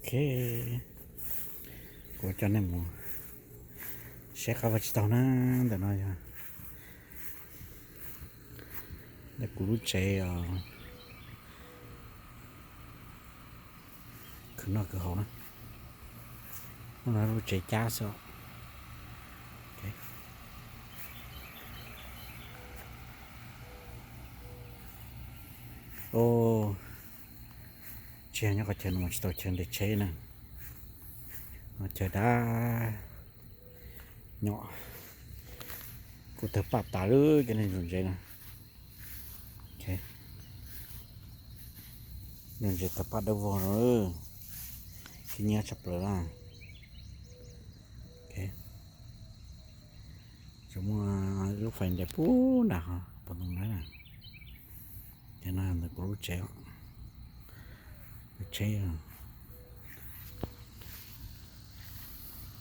Ok, kuv coj nej mus saib qab vaj tsib taug na. Ntawm no yog ntawm kuv lub tsev os, khwv noj khwv haus na. Lub no lub tsev cab xwb. Tsis yog nyob qhov chaw no mas tsis tau chaw nres tsheb na. Chaw dab nyob, kuv tawg paj tas lawm cov neeg ntsev na. Ntsev tawg paj dawb vog no, khib nyiab tshaj plaws na. Tseem muaj lub fais nres pub nram ho pov ntoo na. Cov no ntawm kuv lub tsev, lub tsheb,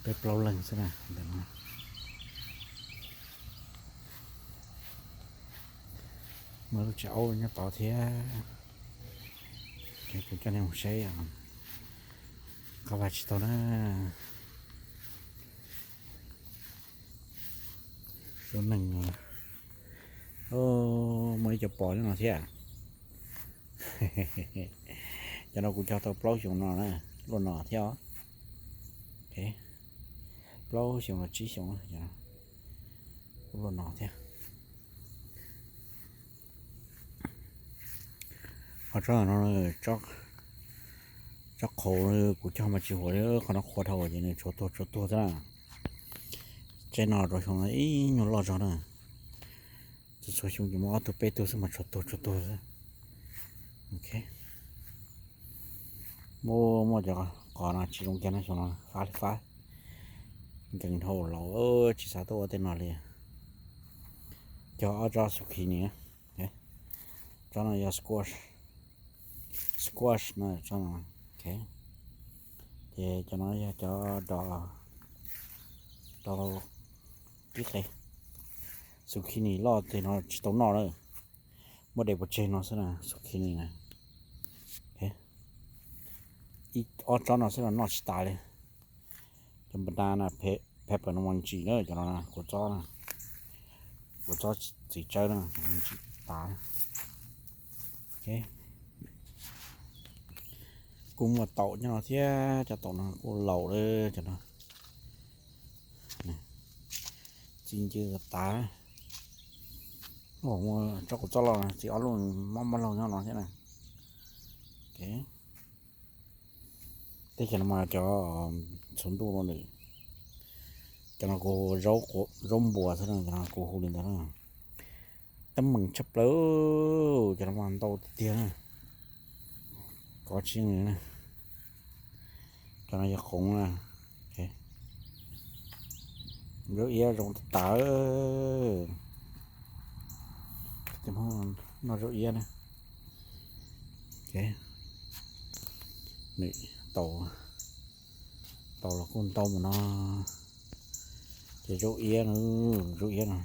peb plaub leeg xwb na ntawm no. Muaj lub tsev aub nyob tod thiab. Kuv coj nej mus saib qab vaj tsib taug na. Lub neej, muaj ib co pos nyob no thiab. Cov no kuv cog tau plaub xyoos no na, luaj no thiab os. Plaub xyoos los tsib xyoos, luaj no thiab. Ho tsob no, tsob qhaus kuv cog mas tsis huam li, qhov no qhuav dhau ces nws tshuav tuag tshuav tuag xwb na. Tsob no rau xyoo no ib nyuag loj zog na. Txhua txhua xyoo ces muaj ob tug peb tug xwb mas tshuav tuag tshuav tuag xwb. Muaj, muaj cov qos no tsis zoo kiag no, xyoo no fab li fab, nkees dhau laus, tsis xav tuaj ua tej no li. Cog ob tsob zucchini na. Tsob no yog squash, squash no tsob no. Ces cov no yog cov do, do kib qe. Zucchini loj ces no tsis tau noj na, muab de pov tseg no xwb na, zucchini na. Ob tsob no xwb no noj tsis tas li. Cov npam na, pepper no mas ntsim na, cov no kuv txob, kuv txob txiv tsawb na, ntsim tas. Kuj muaj taum nyob no thiab, cov taum no kuj laus lawm cov no. Txi ncw tas. Tsob kuv txob loj txi ob lub mob mob laug nyob no thiab na. Teb chaws no mas cov txhuv ntuj no nws, cov no kuv, zaub npuas xwb na, cov no kuv hu li ntawd na. Teeb meem tshaj plaws, cov no mas ntau tiag tiag na. Kov tsis yeej li na. Cov no yog qoov na. Zaub iab zoo tas tas. Noj zaub iab na. Nws tau, tau los kuj ntau mus no. Ces zaub iab, zaub iab no,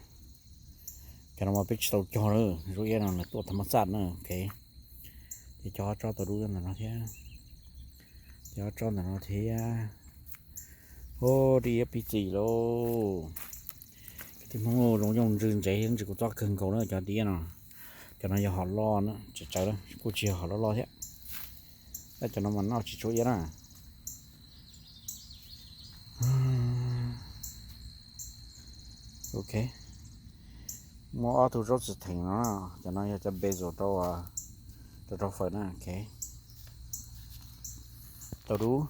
cov no mas peb tsis tau cog lawm, zaub iab no nws tuaj tham maj xaj na. Ces cog ob tsob tau dub ntawm no thiab, cog ob tsob ntawm no thiab. Ub, zaub iab pib txi lauj. Kwv tij Hmoob, zoo yooj yim ntsev thiab ntsis kuv txob kawg nkaus na cov zaub iab no. Cov no yog hom loj na, tseem tsawv na, kuj tsis yog hom loj loj thiab. Tab cov no mas noj tsis tshua iab na. Ok, muaj ob tug zaub txwv theem no, cov no yog cov basil rau, rau rau fawm na. Ok, tau dub.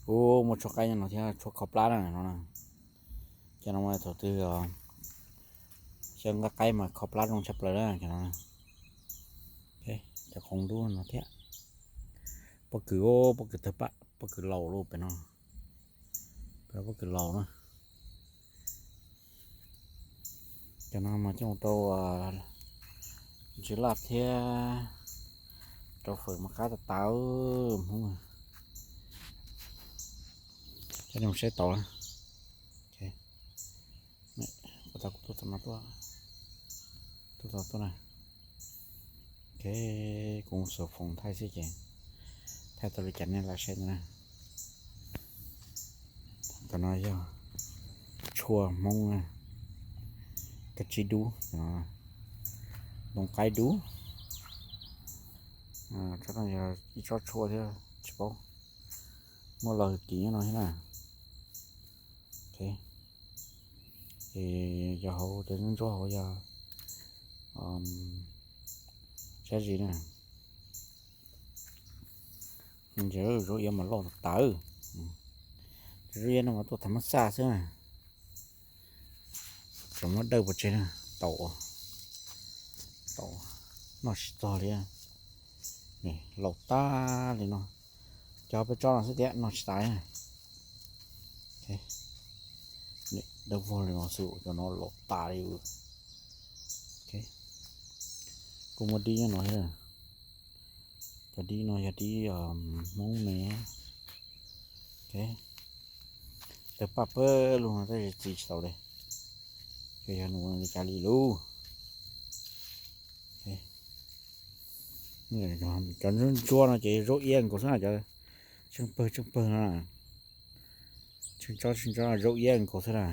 Ub, muaj tshuab qaib no thiab, tshuab kho plab na no. Cov no mas thaum twg xyaw nqaij qaib mas kho plab zoo tshaj plaws na cov no. Cov qoov dub no thiab. Pob kws, pob kws tawg paj, pob kws laus lauj pem no. Pob kws laus na. Cov no mas coj rau ntsis laj thiab, rau fawm mas qab tas tas Hmoob. Coj nej mus saib tau. Kuv tau kuv tuaj txog no tuaj, tuaj txog tuaj na. Ok, kuv xuas foos thaij xwb ces Thaij tau li cas nej laj saib na. Cov no yog tshua Hmoob na, kab tsib dub, ntoo qaib dub. Tsob no yog ib tsob tshua thiab tsis paub, muaj log kim nyob no thiab na. Ces yog hauv cov ntsuab hauv yog sab zis na. Zaub iab mas loj tas tas. Cov zaub iab no mas tuaj tham mab xaj xwb na. Tseem muab dawj pov tseg na, tau, tau, noj tsis txog li. Laus tas li no, cov peb tsob no xwb thiab noj tsis tas. Dawb vog li no xwb, cov no laus tas li. Kuj muaj dib nyob no thiab. Cov dib no yog dib Hmoob me. Tawg paj pawg lug no tab sis txiv tsis tau li. Ces yog nws ua li cas li lauj. Cov ntsuab ntsuab no ces zaub iab nkaus xwb na, cov tsheej pawg tsheej pawg no. Tsheej tsob tsheej tsob zaub iab nkaus xwb na.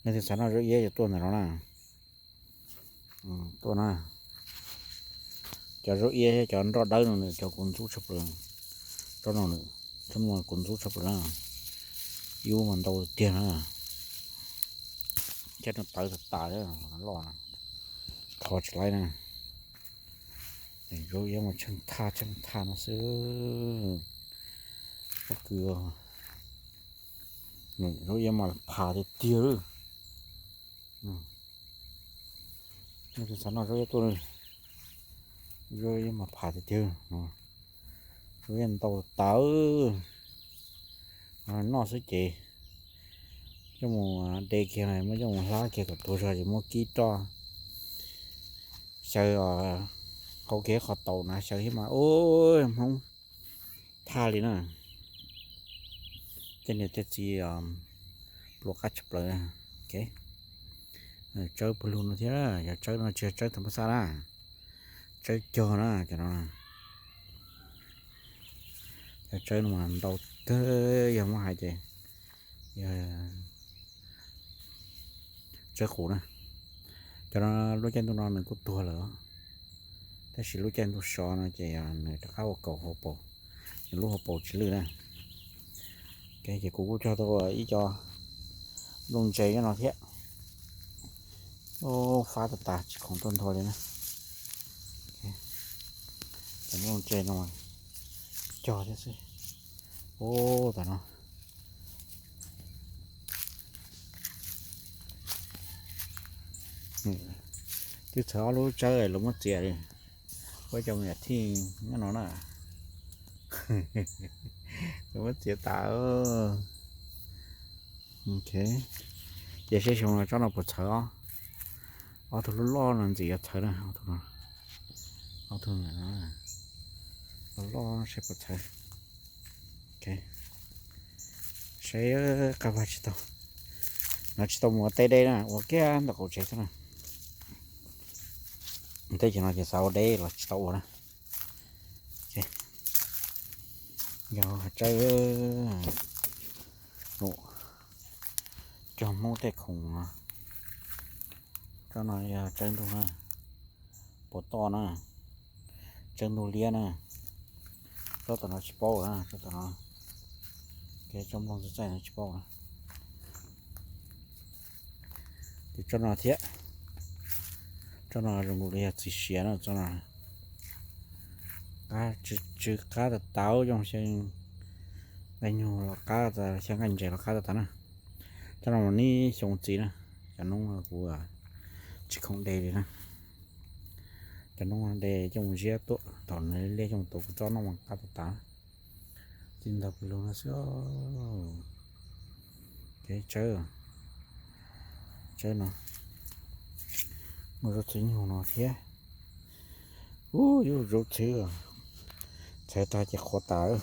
Leej twg xav noj zaub iab ces tuaj ntawm no na. Tuaj na. Cov zaub iab thiab cov nroj dawb no nws cov kuv ntxub tshaj plaws. Tsob no, tsob no kuv ntxub tshaj plaws na. Ib ub mas ntau tiag na. Thiab nws tawv tas tas loj, thov tsis laib na. Zaub iab mas tsheej thaj tsheej thaj no xwb. Pob kws, zaub iab mas pham tiag tiag lawm. Leej twg xav noj zaub iab tuaj, zaub iab mas pham tiag tiag. Zaub iab ntau tas. Noj xwb ces coj mus de kiag, muab coj mus hlab kiag kom tuag zog ces muab kib roj xyaw, hau kiag qhov taus na xyaw thiab mas ub, Hmoob thaj li na. Tej niam tej txiv pluas qab tshaj plaws. Tsawb pawg lug no thiab, yog tsawb no tsis yog tsawb tham mab xaj na, tsawb cog na cov no. Cov tsawb no mas ntau kawg, yog muab hais ces yog tsawb qus na. Cov no lub caij ntuj no nws kuj tuag lawm, tab sis lub caij ntuj sov no ces nws rov qab ua kaus hauv paus, nws lub hauv paus tsis lwj na. Ces kuv kuj cog tau ib co nplooj ntse nyob no thiab. Fab tas tas tsis khoom tuaj nthua li na. Cov nplooj ntse no cog thiab xwb. Ub, tam no twb txhawv ob lub tsawb los muab txiav li. Ua cov me nyuam thij nyob no na, los muab txiav tas. Ces seb xyoo no tsob no puas txhawv os. Ob tug loj loj no ntxim yuav txhawv na, ob tug no, ob tug loj loj seb puas txhawv. Saib qab vag tsis tau, no tsis tau mus ua teb deb na, ua kiag ntawm qaum tsev xwb na. Teb chaws no ces xav ua deb los tsis tau ua na. Yog hav tsawb, cog Hmoob tej khoom no. Tsob no yog tsawb ntug na, puas toj na, tsawb ntug liab na. Tsob tom no tsis paub na, tsob tom no, tsob nplooj txaij txaij no tsis paub na. Ces tsob no thiab, tsob no zoo nkaus li yog txiv siav na, tsob no qab, tsw qab tas tas, yooj xya nqaij nyug los qab, xya nqaij ntses los qab tas tas na. Tsob no mas nib xyoo txiv na, cov noob kuv tsis khoom de li na. Cov noob de coj mus ziab tuaj, thaum nws liaj coj mus tuav kuv tsob noob mas qab tas tas. Txiv ntawd pw lug no xwb. Ces tsawb, tsawb no, muaj zaub txhwv nyug no thiab. Ub, yus zaub txhwv, txhawv tag ces qhuav tas.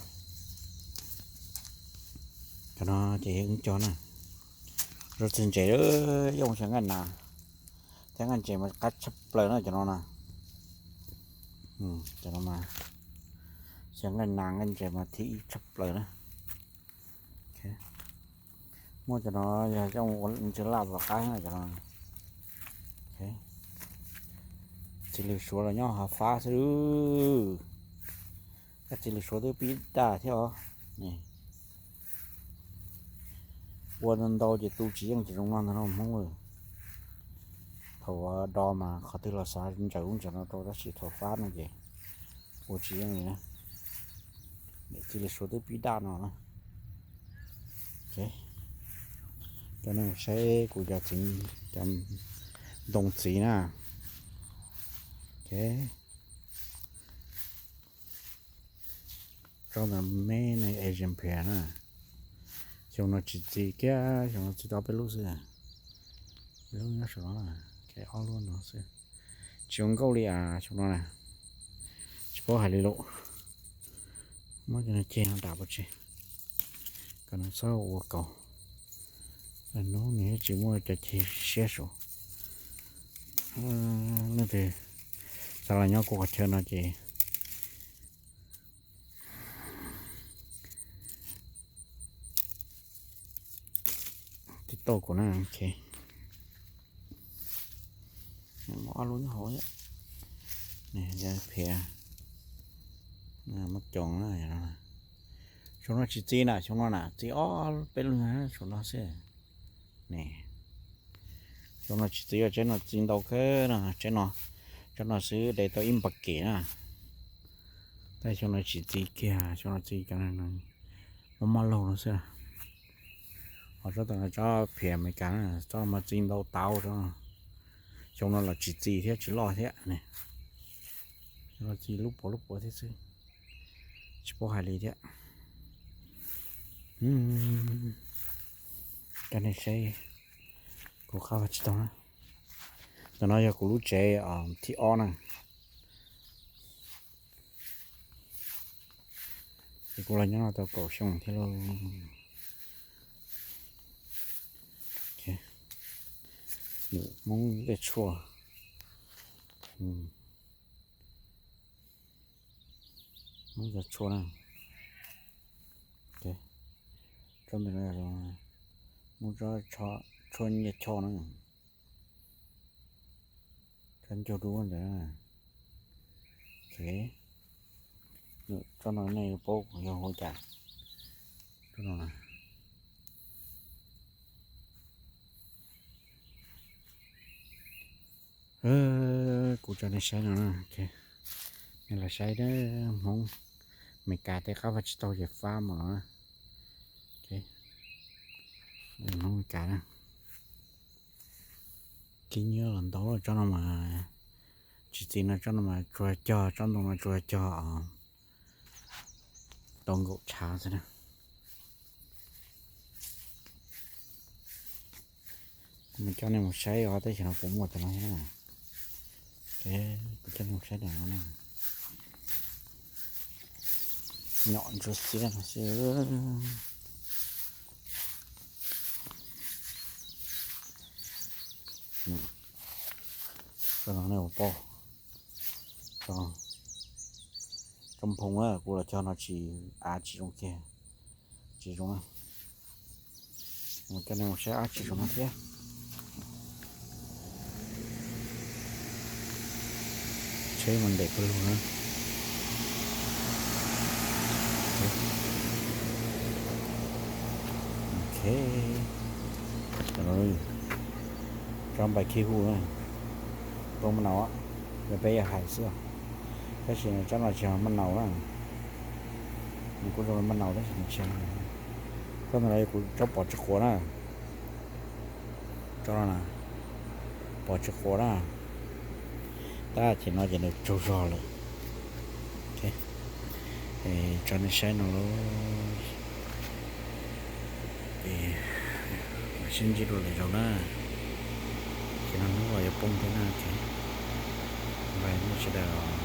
Cov no ces yog wb cog na, zaub txhwv ntses, yooj xya nqaij nas thiab nqaij ntses mas qab tshaj plaws na cov no na. Cov no mas Xyov nqaij nas nqaij ntses mas thib ib tshaj plaws na. Muab cov no yog coj ua ntsw laj vam qab na cov no. Txiv lws suav los nyob hauv fab xwb. Koj txiv lws suav twb pib daj thiab os. Ua ntau ntau ces tu tsis yeej cov zoo no ntag no Hmoob. Thaum do mas qhov twg los xav ntsaws ub ntsaws no rau tab sis thaum fab no ces ua tsis yeej li na. Txiv lws suav twb pib daj no na. Coj nej mus saib kuv cov txiv, cov ntoo txiv na. Tsob ntawd me ne Asian pear na. Xyoo no tsis txi kiag, xyoo no txi tau peb lub xwb. Peb lub nyob saum no, ob lub no xwb. Tsis ua nkauj li as xyoo no na. Tsis paub hais li lawm. Muab cov no ceg no dam pov tseg kom nws txhob ua kaus. Hnub nws tsis muaj cov ceg siab saud. Leej twg xav los nyob kuv qhov chaw no ces tib tauj kuv na. Muaj ob lub nyob hauv thiab. Phiav, muab coos na. Xyoo no tsis txi na, xyoo no na txi ob peb lub xyoo no xwb. Xyoo no tsis txi, tsaib no txi ntau kawg no, tsaib no, tsaib no xwb de tau ib npag kem na. Tab xyoo no tsis txi kiag, xyoo no txi cov no maj maj laug no xwb. Ho tsob tau no tsob phiav Amelikas na, tsob no mas txi ntau tau tsob no. Xyoo no los tsis txi thiab tsis loj thiab ne. Xyoo no txi lub puav lub puav thiab xwb. Tsis paub hais li thiab. Coj nej saib kuv qab vaj tsib taug na. Ntawm no yog kuv lub tsev thib ob na. Ces kuv los nyob no tau kaum xyoo thiab lauj. Nws Hmoob tej tshuaj, Hmoob cov tshuaj na. Tsob ntawm no Hmoob tsob tshuaj nyiaj choj na. Tsob ncuag dub ntawd. Tsob no nej yuav paub kuv yog ua cas. Tsob no na. Kuv tso nej saib no na. Nej los saib Hmoob Amelikas tej qab vaj tsib taug ces fab mus no na. Hmoob Amelikas na. Kib nyiab los ntau, tsob no mas tsis txi no, tsob no mas tsuas cog, tsob ntoo no tsuas cog tau nkaum tshav xwb na. Kuv coj nej mus saib os, tab sis no kuv muaj cov no thiab na. Kuv coj nej mus saib no na. Nyom ntsuab xiab no xwb. Tsob no nej puas paub? Tsob nphoo na, kuv los cog no tsis, av tsis zoo kiag, tsis zoo na. Coj nej mus saib dab tsi zoo no thiab. Tsheb mas ntev pawg lug na. Ok, tsob npais khib hu na, pab maj naus, yog peb yog hais xwb, tab sis tsob no tsis yog maj naus na. Nws kuj zoo li maj naus tab sis nws tsis yog. Tsob no yog kuv tsob pom tsis quav na. Tsob no na, pom tsis quav na, tab sis no ces nws tsaug zog lawm. Tso nej saib no lauj. Sib ntsib dua lwm zaus na. Ces no hnub los yuav poob thiab na. Bye nej sawv daws.